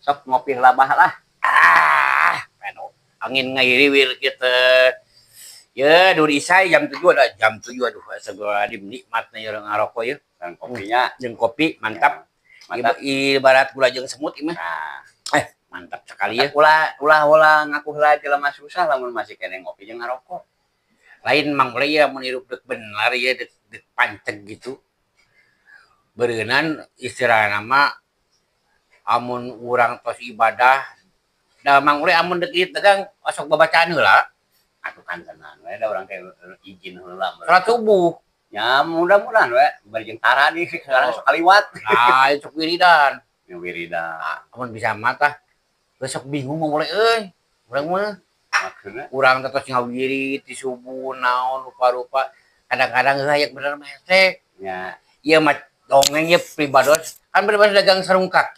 Sok ngopi heula bah lah. Ah, aduh, angin ngahiriwir gitu. Ya, dur isai jam 7, ada jam 7, aduh, astagfirullahaladzim, nikmatnya ya ngarokok ya. Dan kopinya. Jeung kopi, mantap. Mantap. Ibarat gula jeung semut ieu mah. Nah, Mantap sekali ya. Ulah ulah ulah ngaku heula jelema susah lamun masih keneh ngopi jeung ngarokok. Lain, Mang Ule, ya mun hirup dek bener ya, dek, dek panceg gitu. Beureunan istilahna mah amun urang tos ibadah da, Mang Ule, amun dek ieu dagang osok babacaan heula. Atuh kan tenan we da urang teh izin heula. Salat subuh. Ya, mudah-mudahan we bari jeung tara nih sekarang sok kaliwat. Nah, sok wiridan. Ya, wiridan. Amun bisa mah tah besok bingung Mang Ule euy. Urang mah Maksudna? Urang teh tos ngawirid di subuh naon rupa-rupa, kadang-kadang heuh aya bener mah teh. Ieu mah dongeng ya, pribados kan, bener dagang sarung kaki.